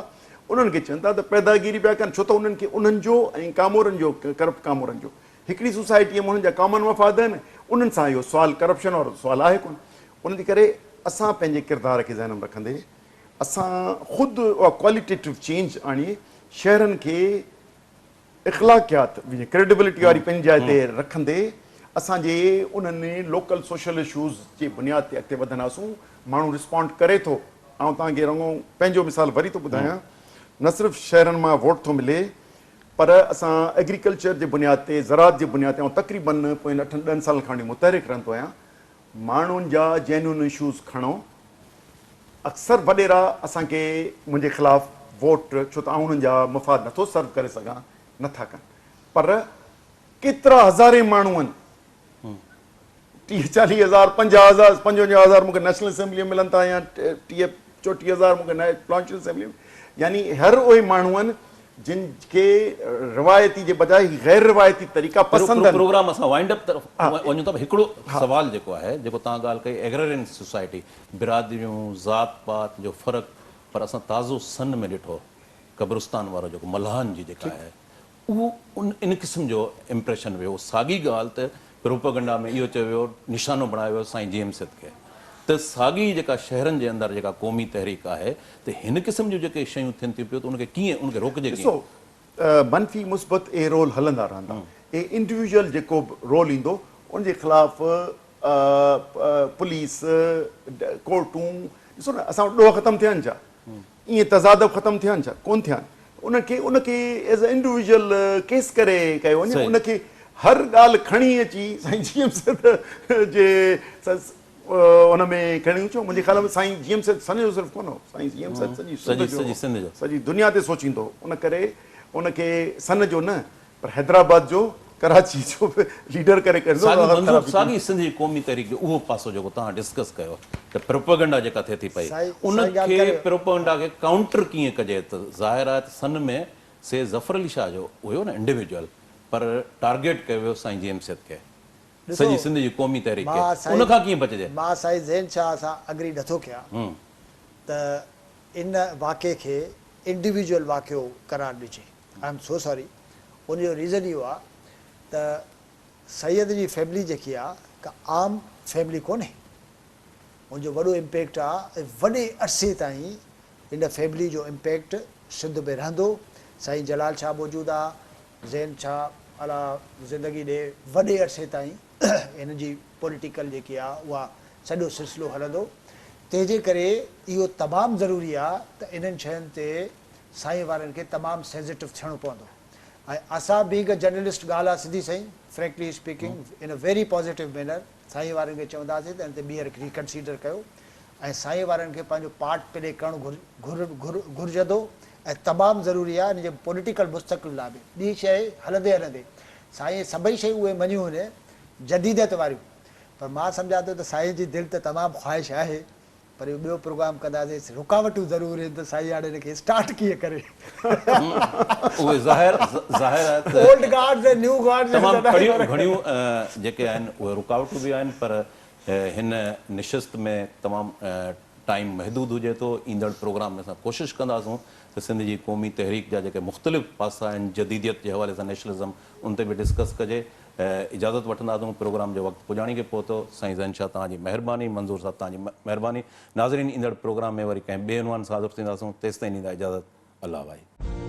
انهن کي چون ٿا ته پيداگيري پيا ڪن ڇو ته انهن کي انهن جو ۽ ڪامورن جو ڪرپٽ ڪامورن جو هڪڙي سوسائٽيء ۾ انهن جا ڪامن مفاد آهن، انهن سان اهو سوال ڪرپشن وارو سوال آهي ڪونه. ان جي ڪري اسان پنهنجي ڪردار کي ذهن ۾ رکندي اسان خود اها ڪواليٽيٽو چينج آڻي شهرن کي اخلاقيات ڪريڊبلٽي واري پنهنجي جاء تي رکندي اسان جي انهن لوڪل سوشل اشوز جي بنياد تي اڳتي وڌنداسون. ماڻهو رسپانڊ ڪري ٿو. آئون توهان کي رڳو پنهنجو مثال وري ٿو ٻڌايان، نه صرف شهرن مان ووٽ ٿو ملي پر اسان ايگريڪلچر جي بنياد تي، زراعت جي بنياد تي آئون تقريبن پوين اٺن ڏهن سالن کان وٺي متحرڪ رهندو آهيان. ماڻهن جا جينيون اشوز کڻو. اڪثر وڏيرا اسان کي منهنجي خلاف ووٽ ڇو ته آئون انهن جا مفاد نٿو سرو ڪري سگهان نٿا ڪن پر ڪيترا هزارين ماڻهو آهن ٽيهه چاليهه هزار، پنجاهه هزار، پنجونجاهه هزار مون کي نيشنل اسيمبليء ۾ ملن ٿا يا ٽيهه چوٽيهه هزار مون کي پراونشل اسيمبليء ۾ يعني هر اهي ماڻهو آهن جن کي روايتي جي بجاء هي غير روايتي طريقا پسند آهن. پروگرام اسان وائنڊ اپ طرف وڃون ٿا پر هڪڙو سوال جيڪو آهي جيڪو توهان ڳالهه ڪئي ايگريرين سوسائٽي برادريون ذات پات جو فرق پر اسان تازو سن ۾ ڏٺو قبرستان وارو جيڪو ملاحن جي جيڪا آهي اهو ان قسم جو امپريشن ويو. ساڳي ڳالهه ته پروپئگنڊا ۾ اهو چيو ويو، نشانو بڻايو ويو سائين جي ايم سيد کي ته ساڳي جيڪا شهرن جي اندر جيڪا قومي تحريڪ آهي ته هن قسم جون جيڪي شيون ٿين ٿيون پيون ته ان کي ڪيئن ان کي روڪجي ڪيئن؟ ڏسو منفي مثبت اهي رول هلندا رهندا. اهي انڊيويجوئل جيڪو به رول ايندو ان جي خلاف پوليس، ڪورٽون، ڏسو نه اسان وٽ ڏوهه ختم ٿيا آهن ڇا؟ ائين تضاد به ختم ٿيا آهن ڇا؟ ڪونه ٿيا آهن. ان کي ان کي ايز اي انڊيويجوئل ڪيس ڪري ڪيو وڃي ان کي هر ڳالهه کڻي اچي سائين جي ايم سيد جي ان ۾ کڻي اچو منهنجي خيال ۾ سائين جي ايم سيد سن جو صرف ڪونه هو سائين جي ايم سيد سڄي سنڌ جو سڄي دنيا تي سوچيندو هو ان ڪري ان کي سن جو نه پر حيدرآباد جو ڪراچي جو به ليڊر ڪري ڪڍندو ته ساڳي منظور ساڳي سنڌ جي قومي تحريڪ جو اهو پاسو جيڪو توهان ڊسڪس ڪيو ته پروپيگنڊا جيڪا ٿئي ٿي پئي ان کي پروپيگنڊا کي ڪائونٽر ڪيئن ڪجي ته ظاهر آهي ته سن ۾ سيد ظفر علي شاهه جو هيو نه انڊيويجوئل پر ٽارگيٽ ڪيو ويو سائين جي ايم سيد کي سڄي سنڌ جي قومي تحريڪ کي ان کان ڪيئن بچجي؟ مان سائين زين شاهه سان اگري نٿو ڪيان ته ان واقعي کي انڊيويجوئل واقعو قرار ڏجي. I am so sorry ان جو ريزن اهو آ ته سيد جي فيملي جيڪي آ ڪا عام فيملي ڪونهي ان جو وڏو امپيڪٽ آ ۽ وڏي عرصي تائين ان فيملي جو امپيڪٽ سنڌ ۾ رهندو سائين جلال شاهه موجود آ زين شاهه الله زندگي ڏي وڏي عرصي تائين هن جي پوليٽيڪل جيڪي آ اها سڄو سلسلو هلندو تنهن جي ڪري اهو تمام ضروري آ ته انهن شين تي سائين وارن کي تمام سينسيٽو ٿيڻو پوندو ۽ اسان بينگ ا جرنلسٽ ڳالهه آ سڌي سائين frankly speaking in a very positive manner سائين وارن کي چونداسين ته ان تي ٻيهر ريڪنسيڊر ڪيو ۽ سائين وارن کي پنهنجو پارٽ پلي ڪرڻ گهرجندو ۽ تمام ضروري آهي ان جي پوليٽيڪل مستقبل لاء به. ٻي شيء هلندي هلندي سائين سڀئي شيون اهي مڃيون هن جديديت واريون پر مان سمجهان ٿو ته سائين جي دل ته تمام خواهش آهي پر اهو ٻيو پروگرام ڪنداسين رڪاوٽون ضرور آهن ته سائين هاڻي ان کي اسٽارٽ ڪيئن ڪري. اهي ظاهر ظاهر آهي ته اولڊ گارڊز ۽ نيو گارڊز تمام گهڻيون گهڻيون جيڪي آهن اهي رڪاوٽون به آهن پر هن نشست ۾ تمام ٽائيم محدود هجي ٿو ايندڙ پروگرام ۾ اسان ڪوشش ڪنداسون ته سنڌ جي قومي تحريڪ جا جيڪي مختلف پاسا آهن جديديت جي حوالي سان نيشنلزم ان تي به ڊسڪس ڪجي اجازت وٺنداسون پروگرام جو وقت پڄاڻي کي پهتو سائين زين شاهه توهان جي مهرباني منظور صاحب توهان جي مهرباني ناظرين ايندڙ پروگرام ۾ وري ڪنهن ٻئي عنوان سان حاضر ٿينداسون تيستائين ڏيندا اجازت الله واهي.